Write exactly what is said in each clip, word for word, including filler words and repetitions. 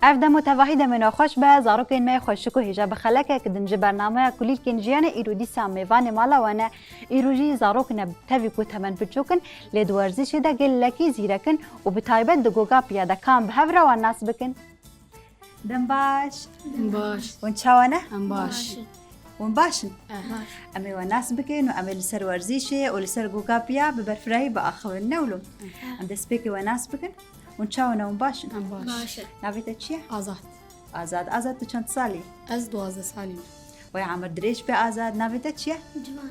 Ev dem û tevahî demê nexweş be, zarokên me xweşik û hêja bi xelekek din ji bernameya Kulîlkên Jiyanê îro dîsa mêvanê mala we ne. Îro jî zarok ne tevî ku temen piçûk in, lê di werzîşê de gelekî zîrek in û bi taybet di Goga Piya de kan bi hev re wan nas bikin. Dem baş. Em baş. Hûn çawa ne? Em baş. Hûn baş in? Eh. Em ê we nas bikin û em ê li ser werzîşê û li ser Goga Piya bi berfirehî biaxivin, ne wilo? Em destpêkê we nas bikin. Hûn çawa ne, hûn baş in? Em baş. Baş in. Navê te çi ye? Azad. Azad. Azad, tu çend salî? Ez duwazdeh salî me. Wey emir dirêj be Azad. Navê te çi ye? Civan.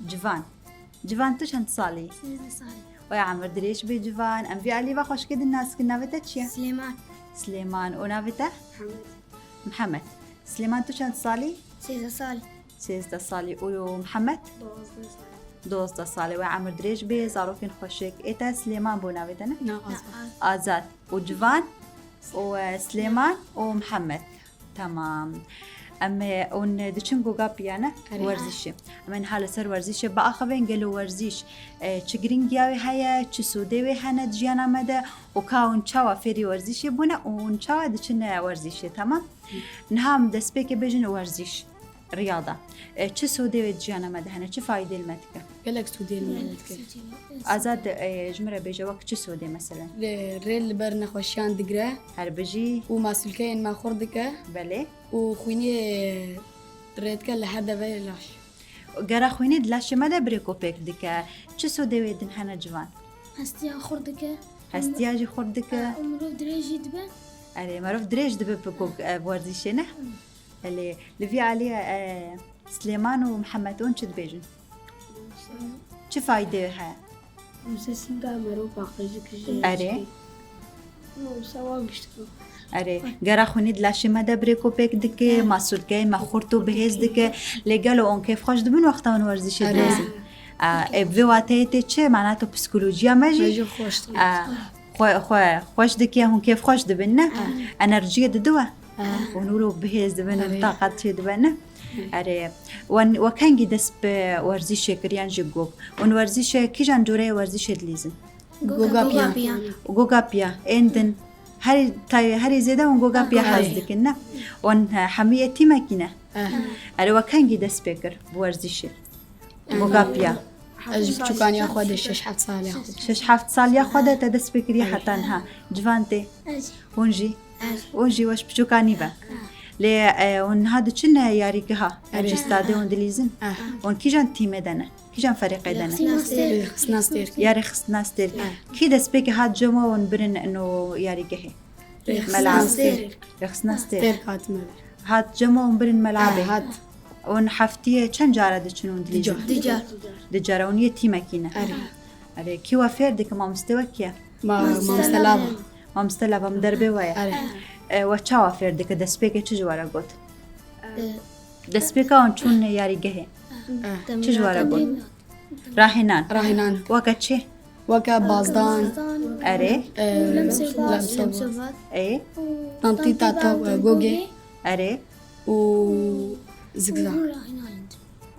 Civan. Civan, tu çend salî? Sêzdeh salî. Wey emir dirêj be Civan. Em vî alî ve xweşikê din nas dikin. Navê te çi ye? Silêman. Silêman. Û navê te? Mihemed. Mihemed. Silêman, tu çend salî? Sêzdeh salî. Sêzdeh salî. Û Mihemed? Duwazdeh salî. Duwazdeh salî. Wey emir dirêj bê, zarokên xweşik. Ê te Silêman bû, navê te ne? Na, Azad. Azad. Û Civan? Û, e, Silêman û Mihemed. Tamam. Em, e, hûn diçin Goga Piya ne? Erê. Werzîşê. Em ê niha li ser werzîşê biaxivin, gelo werzîş, e, çi giringiyawê heye, çi sûdê wê hene di jiyana me de û ka hûn çawa fêrî werzîşê bûne û hûn çawa diçine werzîşê, tamam? Niha em destpêkê bêjin werzîş, riyada. E, çi sodê wê di jiyana me de hene, çi faydê li me dike? Gelek sodê li me dike. Azad, e, ji min re bêje wek çi sodê meselen? Rê, rê li ber nexweşiyan digire. Her bijî. Û masûlkeyên me xurt dike. Belê. Û xwînê rê dike li her devê laş. Gera xwînê di laşê me de birêkopêk dike. Çi sodê wê din hene Civan? Hestiya xurt dike. Hestiya jî xurt dike. Û mirov dirêj jî dibe. Erê, mirov dirêj dibe bi ku, e, bi werzîşê ne? Belê, li vî alî, e, Silêman û Mihemed hûn çi dibêjin? Çi faydê heye? Mûsesin da mero paqij dikir jê. Erê. Mûse wa gişt ku. Erê, gera xwînî di laşê me de birêkopêk dike, masûlkeyê me xurt û bihêz dike. Lê gelo hûn kêfxweş dibin wexta hûn werzîşê dilîzin? A, e, bi vê wateyê tê çi? Mana tu psîkolojiya me jî, me jî xweş dike. A, xwe, xwe, xweş dike, hûn kêfxweş dibin, ne? Enerjiyê dide we. Hûn wilo bihêz dibin, taqet çê dibe, ne? Erê, we, we kengî dest bi werzîşê kir yan jî gog? Hûn werzîşê, kîjan coreyê werzîşê dilîzin? Goga piya. Goga piya. Ên din. Herî tay-, herî zêde hûn goga piya hez dikin, ne? Hûn, he, hemî yê tîmekî ne? Erê, we kengî dest pê kir bi werzîşê? Goga piya. Ez ji piçûkaniya xwe de, şeş heft saliya xwe de. Şeş heft saliya xwe de te dest pê kiriye heta niha. Civan tê? Ez. Hûn jî? Ez. Hûn jî weş piçûkanî ve. Lê, e, hûn niha diçin, e, yarîgeha? Erê. Ji stadê hûn dilîzin? Hûn kîjan tîmê de ne? Kîjan ferîqê de ne? Rêxistina Stêrk. Rêxistina Stêrk. Ya Rêxistina Stêrk. Kî destpêkê hat cem we hûn birin ino yarîgehê? Rêxistina Stêrk. Rêxistina Stêrk. Stêrk hatime ver. Hat cem we hûn birin melabê? Hat. Hûn heftiyê çend cara diçin hûn dilîzin? Di car. Di car. Di cara, hûn yê tîmekî ne? Erê. Erê, kî we fêr dike, mamoste we kî ye? Ma-, mamoste Lava. Mamoste Lava, min derbê we ye. Erê. E, we çawa fêr dike? Destpêkê çi ji we re got? E, destpêka hûn çûn yarîgehê. E. Çi ji we re got? Rahênan. Rahênan. Weke çi? Weke bazdan. Erê. E, lemsevat. Lemsevat. Ê. Tantîta to-, e, gogê. Erê. Û zikzak.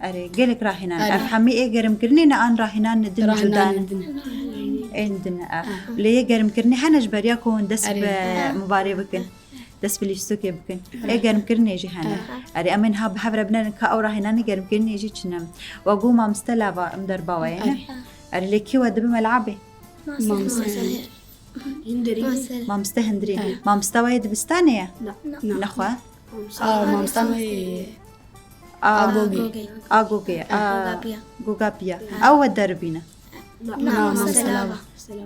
Erê, gelek rahênan. Erê. Ev hemî ê germkirinê ne an rahênan din cuda ne? Rahênan din. Ên din, e. Lê yê germkirinê hene ji beriya ku hûn dest bi mubarê bikin. Dest bi lîstokê bikin. Ê germkirinê jî hene. Erê, em ê niha bi hev re binerin ka ew rahênanê germkirinê jî çi ne. We got mamoste Lava, em derba we ye, ne? Erê, lê kî we dibe melabê? Mamoste. Hindirî. Mamoste Hindirî. Mamoste we yê dibistanê ye? Na. Nexwe. A, mamosta me yê Agogê. Agogê. Gogapiya. Ew we deribîne? Na, mamoste Lava.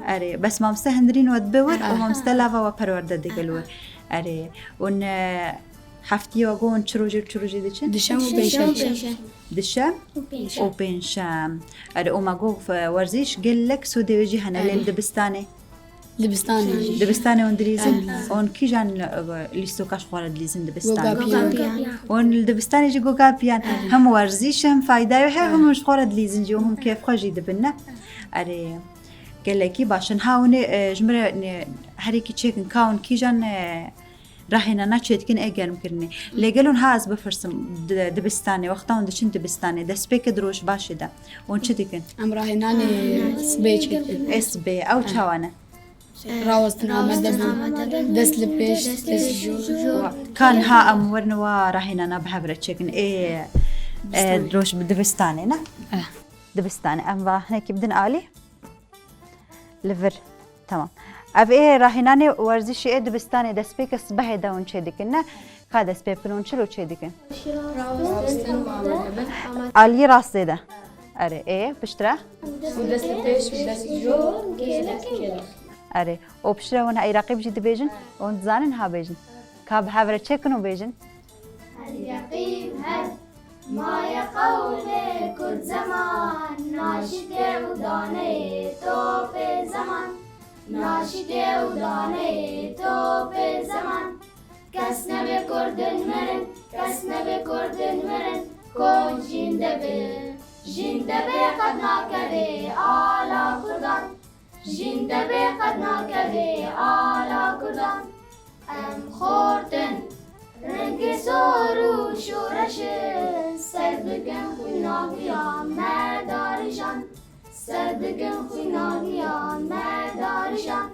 Erê, bes mamoste Hindirîn we dibe wir û mamoste Lava we perwerde dike li wir. Erê, hûn, e, heftiyê we got hûn çi rojê, çi rojê diçin? Dişem û pêncşem. Dişem û pêncşem. Erê, û me got, e, werzîş gelek sodê wê jî hene, lê li dibistanê? Dibistanê jî. Dibistanê hûn dilîzin? Hûn kîjan, e, lîstoka ji xwe re dilîzin dibistan? Gogapiyan. Hûn li dibistanê jî Gogapiyan. Hem werzîş, hem fayda wê heye, hem ji xwe re dilîzin jî û hûn kêfxweş jî dibin, ne? Erê, gelekî baş in. Ha hûn ê, e, ji min re, ne, herêkî çêkin, ka hûn kîjan, e, rahênana çêdikin ê germkirinê. Lê gelo niha ez bipirsim, di-, dibistanê, wexta hûn diçin dibistanê, destpêkê di rojbahçê de, hûn çi dikin? Em rahênanê sibê çêdikin. Ê sibê, ew çawa ne? Rawestin amade bin. Dest li pêş, dest li jor. Ka niha em werin wa rahênana bi hev re çêkin. Ê, e, roj bi dibistanê ne? Eh. Dibistanê. Em va hinekî bidin alî. Li vir. Tamam. Ev ê rahênanê werzişê ê dibistanê destpêkê sibehê de hûn çêdikin ne? Ka dest pê bikin hûn çilo çêdikin? Aliyê rastê de. Erê, ê, piştre? Û dest li pêş, û dest li jor, û dest li kêlek. Erê, û piştre hûn Iraqî jî dibêjin, hûn dizanin ha bêjin. Ka bi hev re çêkin û bêjin. Her yeqîn her maye qewlê kurd zeman, naşîtê û daneyê topê zeman, naşîtê û daneyê topê zeman. Kes nebe kurdin mirin, kes nebe kurdin mirin, kod jîn debe, jîn debe qet nakeve ala kurdan. Jîn debe qet nakeve ala kurdan. Em xortin rengê zor û şoreşin, ser bikin xwîna giyan me darîjan. Ser bikin xwîna giyan me darîjan.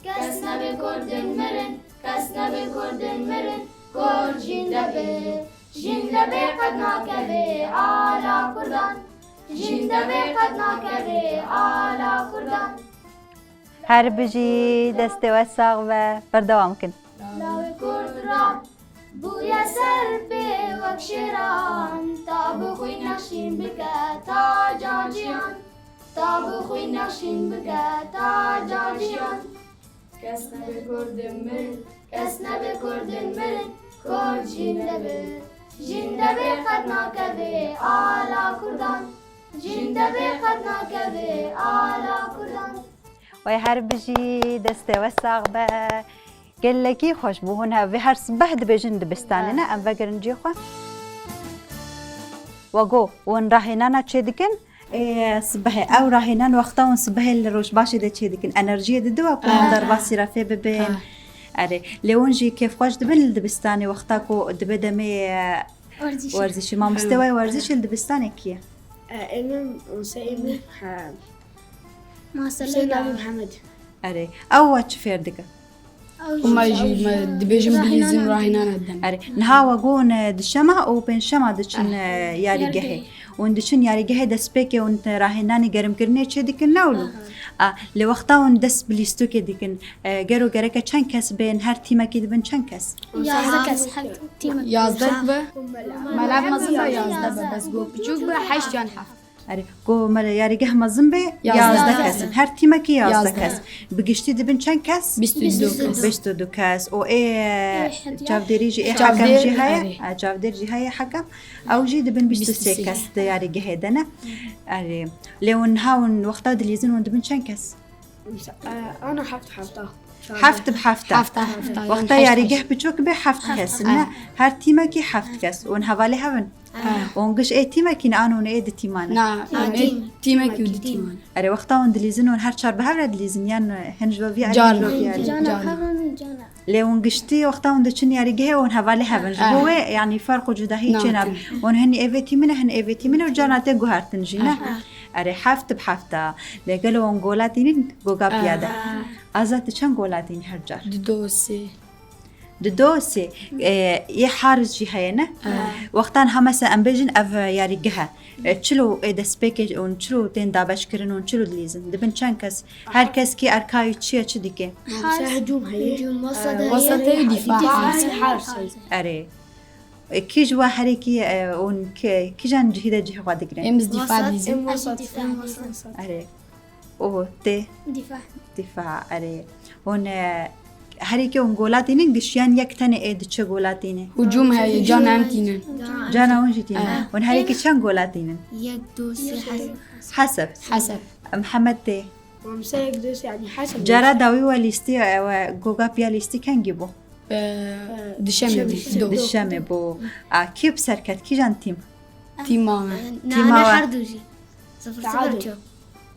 Kes nebe kurdin mirin, kes nebe kurdin mirin, kod jîn debe. Jîn debe qet nakeve ala kurdan. Jîn debe qet nakeve ala kurdan. Her bijî, destê we sax be. Berdewam kin. Lawê kurd ran bûye ser pê wek şêran. Ta bi xwîna şîn bike taca ciyan. Ta bi xwîna şîn bike taca ciyan. Kes nebe kurdin mirin, kes nebe kurdin mirin, kurd jîn debe. Jîn debe qet nakeve ala kurdan. Jîn debe qet nakeve ala kurdan. Wey her bijî, destê we sax be. Gelekî xweş bû. Hûn hev vê her sibeh dibêjin dibistanê ne? Em vegerin cihê xwe. We got, hûn rahênana çêdikin? Ê, sibehê. Ew rahênan wexta hûn sibehê li rojbaşê de çêdikin. Enerjiyê dide we ku hûn derbasî re fê bibin. Erê. Lê hûn jî kêfxweş dibin li dibistanê wexta ku dibe demê, e, werzişê. Werzişê. Mamostê we werzişê li dibistanê kî ye? E, ê min, Huseyîn, he. Huseyîn Navî Mihemed. Erê. Ew we çi fêr dike? Û me jî, me dibêjin bilîzin rahînana din. Erê, niha we got, e, dişema û pêncşema diçin, e, yarîgehê. Hûn diçin yarîgehê destpêkê hûn te rahênanê germkirinê çêdikin ne wilo? A, lê wexta hûn dest bi lîstokê dikin, e, gero gereke çend kes bên, her tîmekî dibin çend kes? Yazdeh kes, her tîmek. Yazdeh be. Mela mezin be yazdeh be, bes got piçûk be heşt yan heft. Erê, ku me yarîgeh mezin be, yazdeh kes in. Her tîmekî yazdeh kes. Bi giştî dibin çend kes? Bîst û du kes. Bîst û du kes. Û ê çavdêrî jî, ê hekem jî heye? Erê. E, çavdêr jî heye hekem. Ew jî dibin bîst û sê kes di yarîgehê de ne. Erê. Lê hûn niha hûn wexta dilîzin hûn dibin çend kes? Ana heft hefta. Heft bi hefta. Hefta hefta. Wexta yarîgeh biçûk be heft kes in. Ne? Her tîmekî heft kes. Hûn hevalê hev in? Hûn giş ê tîmekî ne an hûn ê di tîman e? Na, em ê tîmekî û di tîman. Erê, wexta hûn dilîzin hûn her çar bi hev re dilîzin yan hin ji bo vî alî, hin ji bo vî alî? Cana. Lê hûn giştî wexta hûn diçin yarîgehê hûn hevalê hev in. Ji bo wê, yanî ferq û cudahî çênabe. Hûn hin ê vê tîmî ne, hin ê vê tîmî ne û cana tê guhertin jî ne? Erê, heft bi hefta. Lê gelo hûn gola tînin goga piya de? Azad, tu çend gola tînî her car? Di do sê. Di do sê. E, yê haric jî heye ne? Wextan ha mesela em bêjin ev yarîgeh e. E, çilo ê destpêkê hûn çilo tên dabeşkirin hûn çilo dilîzin? Dibin çend kes? Her kes kî erkayî çi ye, çi dike? Hecûm heye. Hecûm, wesete heye. Wesete, dîfa. Dîfa, hers. Erê. E, kî ji we herêkî, e, hûn ki-, kîjan cihî de cihê xwe digrin? Em bi dîfa dîzin. Em wesat, em wesat. Erê. Û tê? Dîfa. Dîfa, erê. Hûn, e, herêkî hûn gola tînin, giş yan yek tenê ê diçe gola tîne? Hûcûm heye, cana em tînin. Cana hûn jî tînin. Hûn herêkî çend gola tînin? Yek, du, sê, heseb. Heseb. Heseb. Mihemed tê? Wamse yek, du, sê, yanî heseb. Cara dawî we lîstî, e, we goga piya lîstî kengî bû? Dişemê bû. Dişemê bû. A, kî bi ser ket? Kîjan tîm? Tîma me. Tîma we. Her du jî. Sifir sifir çû.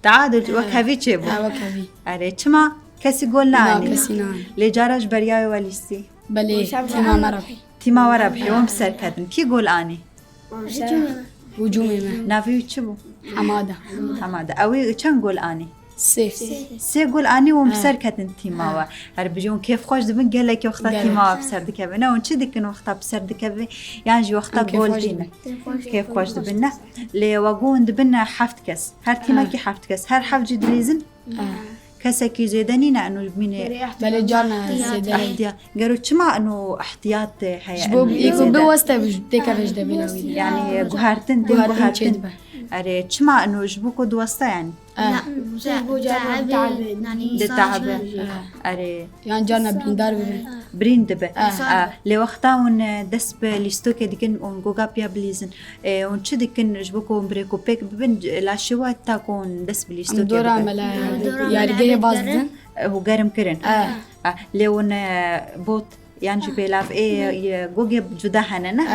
Teadul, wek hevî çêbû. Ha, wek hevî. Erê, çima? Kesî gol neanî. Na, kesî neanî. Lê cara ji beriya wê we lîstî? Belê, tîma me rebhî. Tîma we rebhî, wan bi ser ketin. Kî gol anî? Hicûmê me. Hicûmê me. Navê wî çi bû? Hemada. Hemada. Ew ê çend gol anî? Sê. Sê gol anî û bi ser ketin tîma we. Her bijî hûn kêfxweş dibin, gelekî wexta tîma we bi ser dikeve. Ne hûn çi dikin wexta bi ser dikeve? Yan jî wexta gol tîne. Kêfxweş dibin ne. Lê we got hûn dibin heft kes. Her tîmekî heft kes. Her heft jî dilîzin. Kesekî zêde nîne eno bînê. Belê can zêde. Ehtiyat. Gero çima eno ehtiyat heye? Ji bo bi weste têkeve ji devê navî. Yani guhertin, tên guhertin. Erê çima eno ji bo ku diweste yani? Di teabe. Erê. Yan carna birîndar bibe. Birîn dibe. Lê wexta hûn dest bi lîstokê dikin, hûn goga piya bilîzin. Hûn çi dikin ji bo ku hûn bi rêk û pêk bibin, laşê we ta ku hûn dest bi lîstokê bikin? Dora me la yarîgehê baz didin. Hûn germ kirin. Lê hûn bot Yan jî pêlav ê gogê cuda hene ne?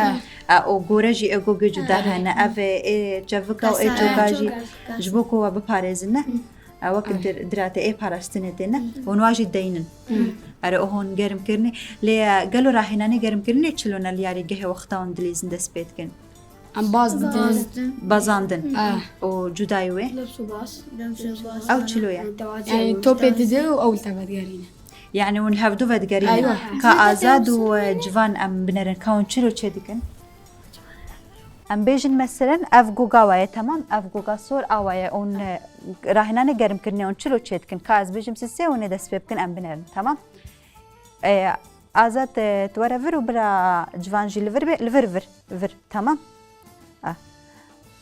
Û gore jî ê gogê cuda hene. Ev ê çevika û ê çoka jî ji bo ku we biparêzin ne? Wek diratê ê parastinê tê ne? Hûn wa jî deynin. Erê û hûn germkirinê. Lê gelo rahênanê germkirinê çilo ne li yarîgehê wexta hûn dilîzin dest pê dikin? Em baz didin. Bazandin. Û cudayî wê? Ew çilo ye? Yani topê dide û ew li te vedigerîne. Yani hûn li hevdu vedigerîne. Ka Azad û e, Civan em binerin. Ka hûn çilo çê dikin? Em bêjin meselen ev goga we ye, temam. Ev goga sor a we ye. Hûn e, rahênanê germkirinê hûn çilo çê dikin? Ka ez bêjim sisê hûn ê dest pê bikin em binerin. Temam. E, Azad e, tu were vir û bira Civan jî li vir be, li vir vir. Vir. Temam. Ah.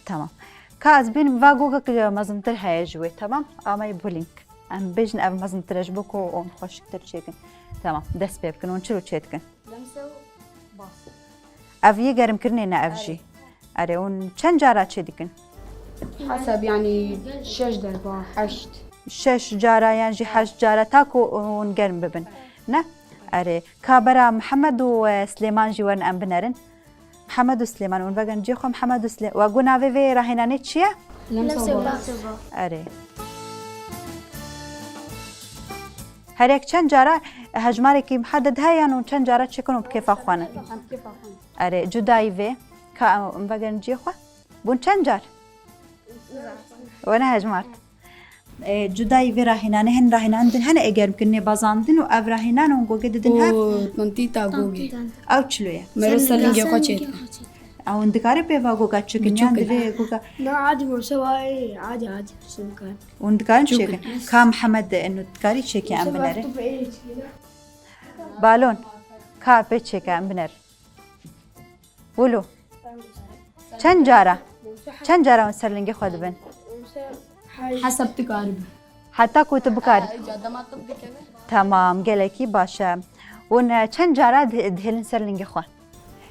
Tamam. Ka ez bînim va gogek mezintir heye ji wê, tamam? Ama ye bullying. Em bêjin ev mezintir e ji bo ku hûn xweşiktir çêkin. Tamam, dest pê bikin, hûn çilo çê dikin? Ev yê germkirinê ne ev jî. Erê, hûn çend cara çê dikin? Hesab yani şeş derba, heşt. Şeş cara yan jî heşt cara ta ku hûn germ bibin. Ne? Erê, ka bera Mihemed û e, Silêman jî werin em binerin. Mihemed û Silêman, hûn vegerin cihê xwe, Mihemed û Silê-, we got navê vê rahênanê çi ye? Lemseba. Erê. Her yek çend cara hejmarekî muheded heye yan hûn çend cara çêkin û bi kêfa xwe ne? Erê, cudayî vê. Ka em vegerin cihê xwe. Bûn çend car? We nehejmart. E, cudayî vê rahênanê, hin rahênan din hene ê germkirinê bazandin û ev rahênan hûn gogê didin hev? Û tantîta gogê. Ew çilo ye? Mero ser lingê xwe çêdike. Ew hûn dikare pê va goga çêkin yan divê goga? Na, adî mose wa ê, adî, adî, çêkin. Hûn dikarin çêkin? Ka Mihemed de eno dikarî çêkî em binere? Balon. Ka pê çêke em biner. Wilo. Çend cara? Çend cara hûn ser lingê xwe dibin? Hesab dikaribe. Heta ku tu bikarî. Tamam, gelekî baş e. Hûn e, çend cara di- dihêlin ser lingê xwe?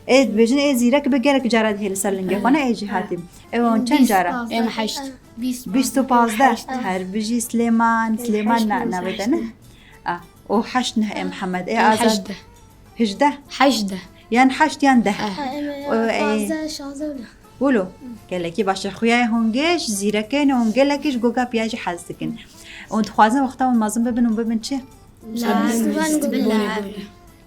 Ê dibêjin ê zîrek bi gelek cara dihêlin ser lingê xwe ne ê jî hatî. Ê hûn çend cara? Em heşt. Bîst û pazdeh. Her bijî Silêman, Silêman na- navê te ne? A, û heşt neh ê Mihemed. Ê Azad? Hejdeh. Hejdeh? Hejdeh. Yan heşt yan deh. O, e, pazdeh, şazdeh. Wilo, gelekî baş e. Xuya ye hûn gêj, zîrekên hûn gelekî ji goga piya jî hez dikin. Hûn dixwazin wexta hûn mezin bibin hûn bibin çi?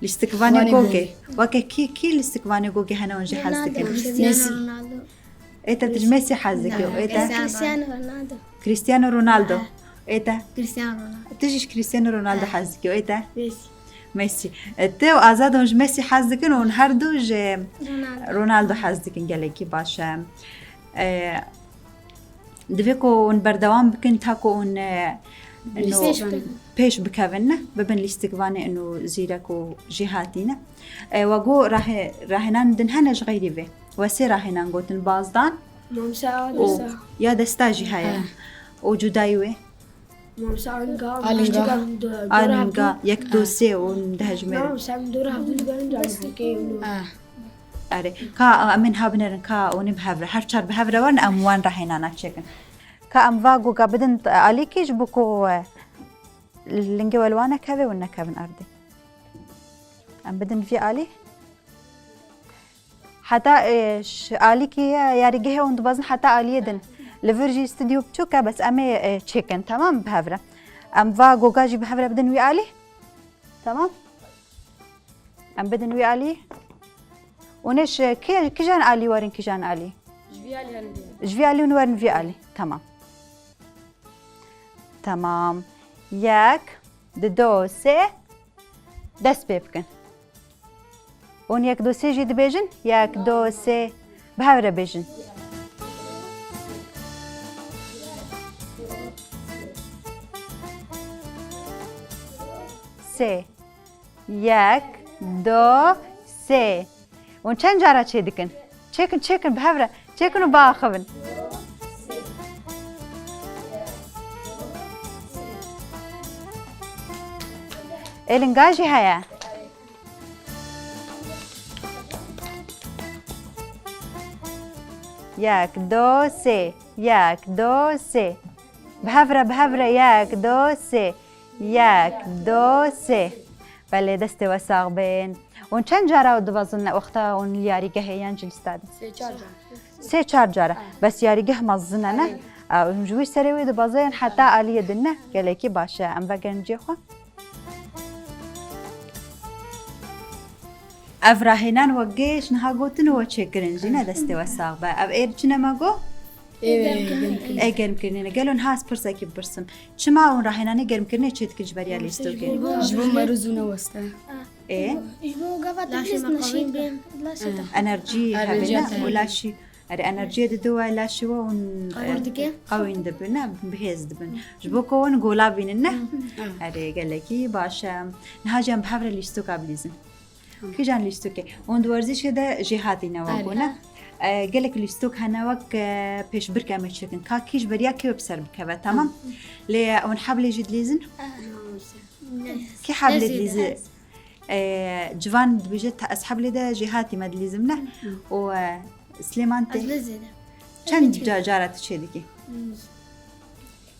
Lîstikvanê gogê. Weke kî, kî lîstikvanê gogê hene hûn jî hez dikin? Messi. Ê te tu ji Messi hez dikî û ê te? Cristiano Ronaldo. Cristiano Ronaldo. Ê te? Cristiano Ronaldo. Tu jî ji Cristiano Ronaldo hez dikî û ê te? Messi. Messi. E, tu û Azad hûn ji Messi hez dikin û hûn her du ji Ronaldo hez dikin. Gelekî baş e. E, divê ku hûn berdewam bikin ta ku hûn, e, ino pêş bikevin ne? Bibin lîstikvanê ino zîrek û jêhatî ne? E, we got rahê-, rahênan din hene ji xeyrî vê? We sê rahênan gotin, bazdan û ya desta jî heye. Û cudayî wê? Alinga. Alinga, yek, du, sê û deh ji me re. Erê. Ka em ên ha binerin, ka hûn ê bi hev re. Her çar bi hev re werin, em wan rahênana çêkin. Ka em va goga bidin alîkî ji bo ku, e, lingê we li wan nekeve û nekevin erdê. Em bidin vî alî. Heta, e, ş-, alîkî ye, yarîgehê hûn dibezin heta aliyê din. Li vir jî stûdyo biçûk e, bes em ê, e, çêkin, temam, bi hev re. Em va goga jî bi hev re bidin wî alî. Temam? Em bidin wî alî. Hûn ê ji kê-, kijan alî werin, kijan alî? Ji vî alî werin vî alî. Ji vî alî hûn werin vî alî. Temam. Temam. Yek, di, do, sê. Dest pê bikin. Hûn yek, do, sê jî dibêjin? Yek, do, sê. Bi hev re bêjin. Sê. Yek, do, sê. Hûn çend cara çêdikin? Çêkin, çêkin, bi hev re. Çêkin û biaxivin. Ê linga jî heye. Yek, do, sê. Yek, do, sê. Bi hev re, bi hev re. Yek, do, sê. Yek, do, sê. Belê, destê we sax bên. Hûn çend cara dibezin wexta hûn li yarîgehê yan jî li stadê? Sê çar cara. Sê çar cara. Bes yarîgeh mezin e, ne? Erê. Ew, hûn ji wî serê wê dibezin heta aliyê din, ne? Gelekî baş e. Em vegerin cihê xwe. Ev rahênan we gêş niha gotin û we çêkirin jî, ne, destê we sax be. Ev êr çi ne me got? Ê germkirinê. Ê germkirinê ne. Gelo niha ez pirsekî bipirsim. Çima hûn rahênanê germkirinê çêdikin ji beriya lîstokê? Ji bo merû zû neweste. Ê? Ji bo gava te bîst nişîn. Enerjî hebe ne? Û laşî. Erê, enerjiyê dide we, laşê we hûn, qewîn dike. Qewîn dibin, ne, bihêz dibin. Ji bo ku hûn gola bînin, ne? Erê, gelekî baş e. Niha jî em bi hev re lîstoka bilîzin. Kîjan lîstokê? Hûn di werzîşê de jêhatî ne we bû, ne? E, gelek lîstok hene wek, e, pêşbirk em ê çêkin. Ka kî ji beriya kê bi ser bikeve, temam? Lê hûn heblê jî dilîzin? Kî heblê dilîzin? E, Civan dibêje, ta ez heblê de jêhatî me dilîzim, ne? Û, e, Silêman tê. Ez lezê de. Çend ca-, cara tu çêdikî?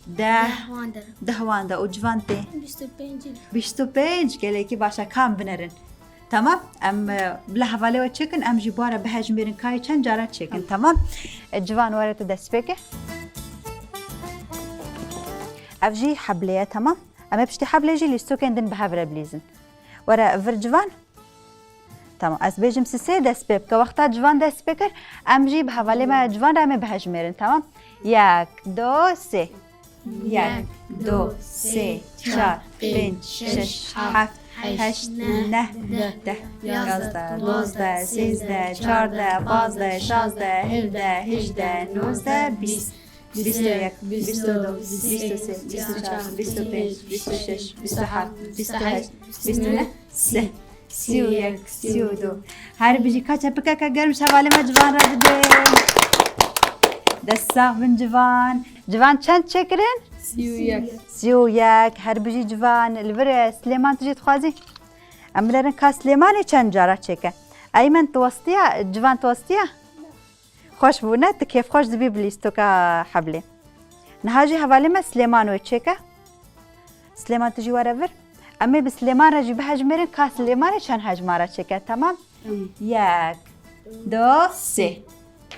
Deh. Deh wan de. Deh wan de. Û Civan tê? Bîst û pênc. Bîst û pênc, gelekî baş e, ka em binerin. Temam? Em, e, bila hevalê we çêkin, em jî bi we re bihejmêrin kayê çend cara çêkin, temam? E, Civan, were tu dest pê ke. Ev jî heblê ye, temam? Em ê piştî heblê jî lîstokên din bi hev re bilîzin. Were vir Civan. Tamam, ez bêjim sisê dest pê bike. Wexta Civan dest pê kir, em jî bi hevalê me Civan re em ê bihejmêrin, tamam? Yek, do, sê. Yek, do, sê, çar, pênc, şeş, heft, heşt, neh, deh, yazdeh, dozdeh, sêzdeh, çardeh, pazdeh, şazdeh, hevdeh, hejdeh, nozdeh, bîst. Bîst û yek, bîst û du, bîst û sê, bîst û çar, bîst û pênc, bîst û şeş, bîst û heft, bîst û heşt, bîst û neh, sih. Sî û yek, sî û du. Her bijî, ka çepikeke germ ji hevalê me Civan re bidin. Dest sax bin Civan. Civan çend çêkirin? Sî û yek. Sî û yek. Her bijî Civan. Li vir e, Silêman tu jî dixwazî? Em binerin ka Silêmanê çend cara çêke. Eymen tu westiya, Civan tu westiya? Xweş bû, ne? Tu kêfxweş dibî bi lîstoka heblê. Niha jî hevalê me Silêman wê çêke. Silêman, tu jî were vir. Em ê bi Silêman re jî bihejmêrin ka Silêmanê çend hejmara çêke, temam? Tamam. Yek, do, sê.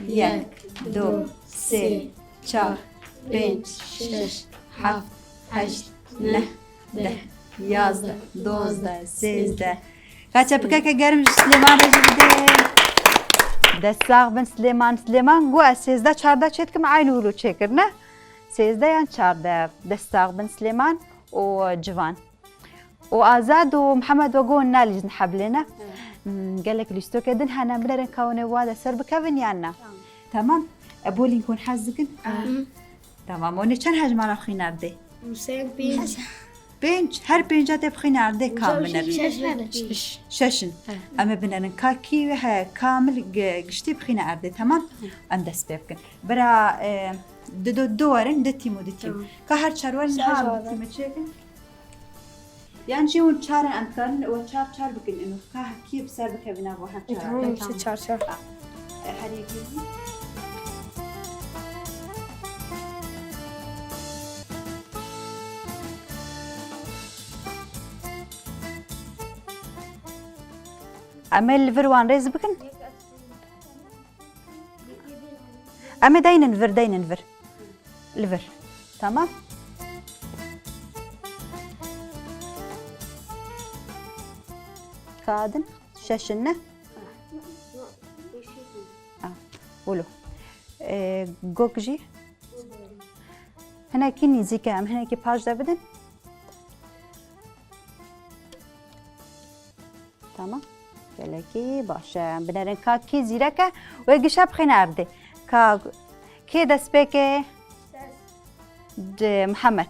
Yek, do, sê, çar, pênc, şeş, heft, heşt, neh, deh, yazdeh, dozdeh, sêzdeh. Ka çepikeke germ ji Silêman re jî bidin. Dest sax bin Silêman. Silêman got, ez sêzdeh çardeh çêdikim, eynî wilo çêkir, ne? Sêzdeh yan çardeh. Dest sax bin Silêman û Civan. Û Azad û Mihemed we got nalîzin heblê, ne? Evet. Hmm, gelek lîstokê din hene, binerin ka hûn ê wa de ser bikevin yan na? Tamam. Tamam. E, bowling hûn hez dikin? Hı. Tamam, hûn ê çend hejmara bixîne erdê? Huseyîn pênc. Pênc, her pênca tê bixîne erdê, ka em binerin? Şeş. Şeş in. He. Em ê binerin, ka kî wê heye, kamil gi-, giştî bixîne erdê, tamam? He. Em dest pê bikin. Bira, e, di do, du werin, du tîm û du tîm. Tamam. Ka her çar werin, ha, du tîmê çêkin. Yan jî hûn çar in, em dikarin we çar çar bikin, û ka kî bi ser bikevî nav her çar. Tamam, tamam. Çar çar. E, her yekê jî. Em ê li vir wan rêz bikin. Em ê deynin vir, deynin vir. Li vir. Tamam. Kadin şeş in, ne? Ah, wilo. Ee, gok jî? Hinekî nîzîk e, em hinekî paş de bidin. Tamam. Gelekî baş e. Em binerin ka kî zîrek e. Wê gişe bixîne erdê. Ka kê destpêkê? Di Mihemed.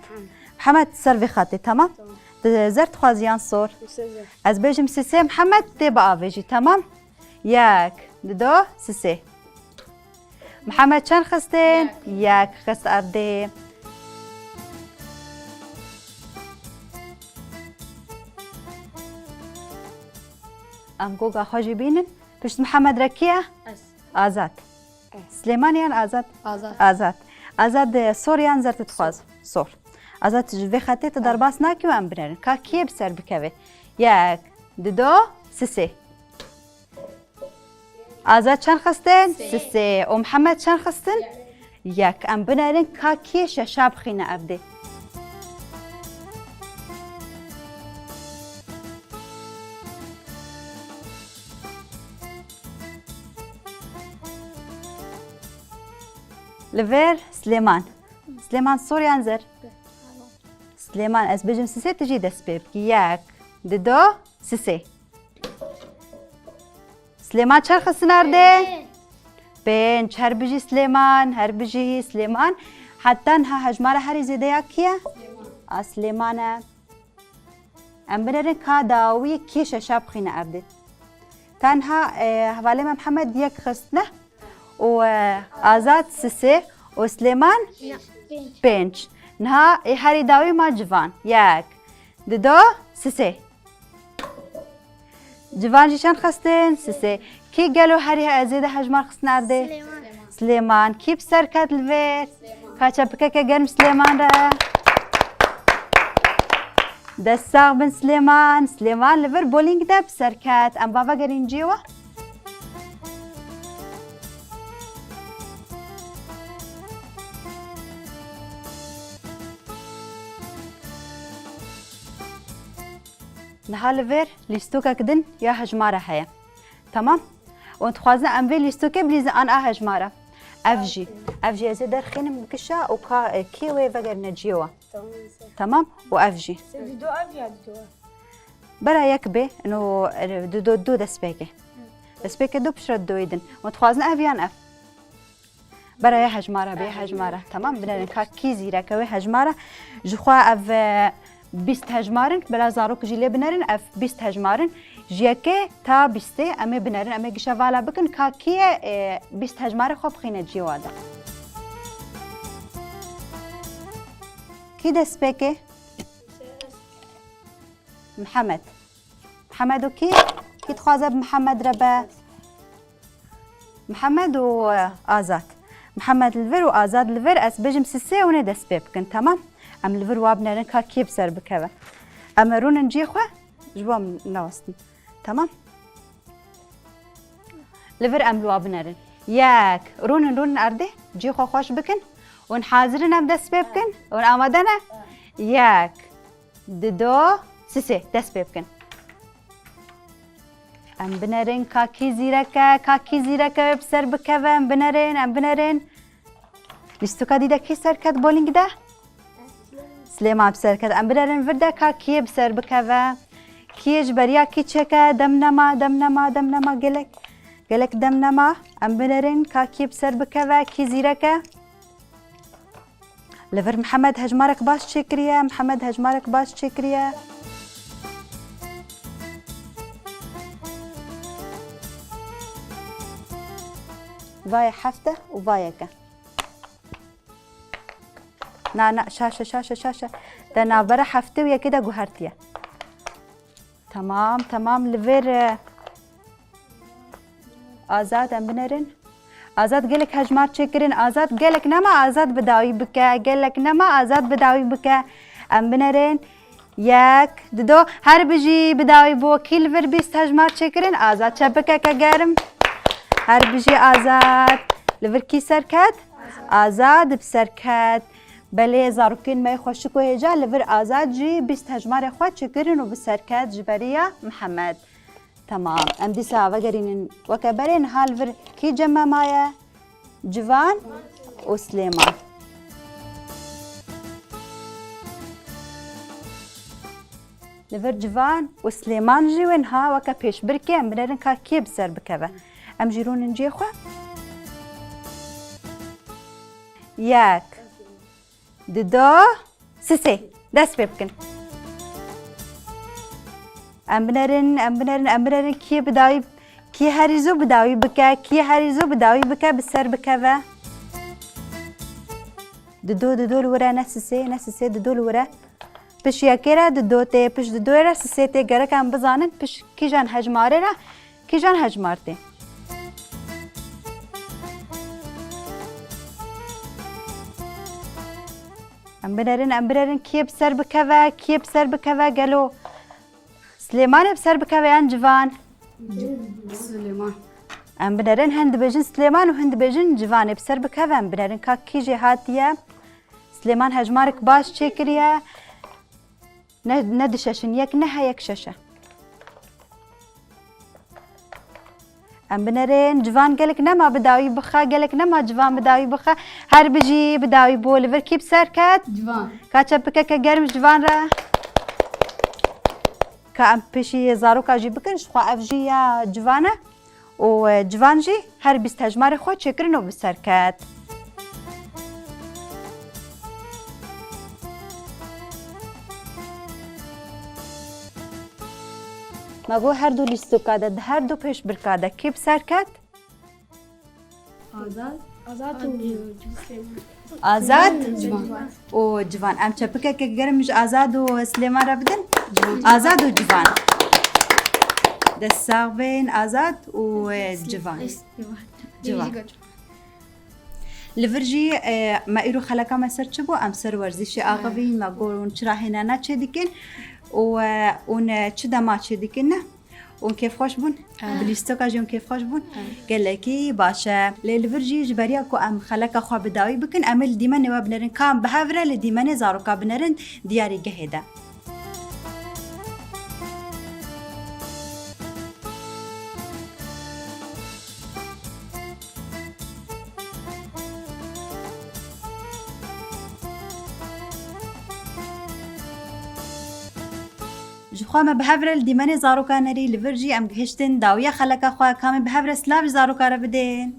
Mihemed ser vê xetê, tamam? Tamam. Di zer dixwazî yan sor? Sê zer. Ez bêjim sisê, Mihemed tê biavêjî, tamam? Yek, dido, sisê. Mihemed çend xistin? Yek. Yek xist erdê. Em goga xwe jî bînin. Pişt Mihemed re kî ye? Ez. Azad. Slêman yan Azad? Azad. Azad. Azad, e, sor yan zer tu dixwaz? Sor. Azad, ji vê xetê tu derbas nakî û em binerin. Ka kî yê bi ser bikeve? Yek, dido, sisê. Azad çend xistin? Sê. Sisê. Û Mihemed çend xistin? Yek. Yek. Em binerin ka kî yê şeşa bixîne erdê. Li vir Slêman. Slêman sor yan zer? Slêman, ez bêjim sisê, tu jî dest pê bikî. Yek, dido, sisê. Slêman çend xistin erdê? Pênc. Pênc. Her bijî Slêman, her bijî Slêman. Heta niha hejmara herî zêde ya kî ye? Slêman. A Slêman e. Em binerin ka dawî kî şeşa bixîne erdê. Tenha, e, hevalê me Mihemed yek xistine û, e, Azad sisê û Slêman pênc. Niha ê herî dawî ma Civan. Yek, dido, sisê. Civan jî çend xistin? Sisê. Kî gelo herî he-, zêde hejmar xistin erdê? Silêman. Silêman. Kî bi ser ket li vêr? Ka çepikeke germ Silêman re. Dest sax bin Silêman. Silêman li vir bowling de bi ser ket. Em va vegerîn cihê we. Niha li vêr lîstokek din ya hejmara heye. Temam? Û dixwazin em vê lîstokê bilîzin an a hejmara. Ev jî. Ev jî ez ê derxînim gişa û ka, e, kê wê vegerine cihê we. Tamam, sê. Temam? Û ev jî. Sê dido ev ya dido ev? Bera yek bê, ino, e, dido, dido destpêkê. Destpêkê do piştre didoyê din. Û dixwazin ev yan ev. Bera ya hejmara bê, hejmara. Temam, binerin ka kî zîrek e wê hejmara. Ji xwe ev, e, bîst hejmar in, bila zarok jî lê binerin, ev bîst hejmar in. Ji yekê ta bîstê em ê binerin, em ê gişevala bikin ka kî ye, e, bîst hejmarê xwe bixîne cihê wan de. Kî destpêkê? Mihemed. Mihemed û kî? Kî dixwaze bi Mihemed re be? Mihemed û, e, Azad. Mihemed li vir û Azad li vir, ez bêjim sisê hûn ê dest pê bikin, temam? Em li vir wa binerin ka kê bi ser bikeve. Em ê rûnin cihê xwe, ji bo em newestin. Temam? Li vir em li wa binerin. Yek, rûnin, rûnin erdê, cihê xwe xweş bikin. Hûn hazir in em dest pê bikin? Hûn amade ne? Yek. Dido, sisê, dest pê bikin. Em binerin, ka kî zîrek e, ka kî zîrek e wê bi ser bikeve, em binerin, em binerin. Lîstoka dî de kî ser ket bowling de? Silêman bi ser ket. Em binerin vir de, ka kî yê bi ser bikeve. Kî yê ji beriya kî çêke, dem nema, dem nema, dem nema, gelek, gelek dem nema. Em binerin, ka kî yê bi ser bikeve, kî zîrek e. Li vir Mihemed hejmarek baş çêkiriye, Mihemed hejmarek baş çêkiriye. Va ye heft e û va yek e. Na, na, şaş e, şaş e, şaş e. Te navbera heftê û yekê de guhertiye. Temam, temam, li vir, e, Azad, em binerin. Azad gelek hejmar çêkirin. Azad gelek nema, Azad bi dawî bike. Gelek nema, Azad bi dawî bike. Em binerin. Yek, dido, her bijî, bi dawî bû. Kî li vir bîst hejmar çêkirin? Azad, çepikeke germ. Her bijî Azad. Li vir kî ser ket? Azad bi ser ket. Belê, zarokên me yê xweşik û hêja, li vir Azad jî bîst hejmarê xwe çêkirin û bi ser ket ji beriya Mihemed. Temam. Em dîsa vegerînin weke berê, niha li vir kî cem me maye? Civan û Silêman. Li vir Civan û Silêman jî wê niha weke pêşbirkê em binerin ka kê bi ser bikeve. Em jî rûnin cihê xwe. Yek, dido, sisê. Dest pê bikin. Em binerin, em binerin, em binerin kê bi dawî, kê herî zû bi dawî bike, kê herî zû bi dawî bike, bi ser bikeve. Dido, dido li wir e, ne sisê, ne sisê, dido li wir e. Piş yekê re dido tê, piş didoyê re sisê tê. Gerek em bizanin piş kîjan hejmarê re kîjan hejmar tê. Em binerin, em binerin kê bi ser bikeve, kê bi ser bikeve gelo Silêmanê bi ser bikeve yan Civan? Silêman. Em binerin hin dibêjin Silêman û hin dibêjin Civanê bi ser bikeve. Em binerin ka kî jê hatiye. Silêman hejmarek baş çêkiriye. Ne, ne dişeşin, yek ne he, yek şeş e. Em binerin, Civan gelek nema bi dawî bixe, gelek nema Civan bi dawî bixe. Her bijî bi dawî bû, li vir kî bi ser ket? Civan. Ka çepikeke germ Civan re. Ka em pêşî zaroka jî bikin, ji xwe ev jî ya Civan e. Û, e, Civan jî her bîst hejmarê xwe çêkirin û bi ser ket. Me got her du lîstoka de, di her du pêşbirka de kê bi ser ket? Azad. Azad û Azad Civan. Û Civan. Em çepikeke germ ji Azad û Silêman re bidin. Azad û Civan. Dest sax bên Azad û, e, Civan. Civan. Li vir jî, e, me îro xeleka me ser çi bû? Em ser werzîşê axivîn, me got hûn çira hênana çêdikin û, e, hûn, e, çi dema çêdikin ne? Hûn kêfxweş bûn? Bi lîstoka jî hûn kêfxweş bûn? Gelekî baş e. Lê li vir jî ji beriya ku em xeleka xwe bi dawî bikin, em ê li dîmenê we binerin. Ka em bi hev re li dîmenê zaroka binerin diyarîgehê de. Ji xwe me bi hev re li dîmenê zaroka nerî, li vir jî em gihiştin dawiya xeleka xwe, ka em ê bi hev re silav ji zaroka re bidên.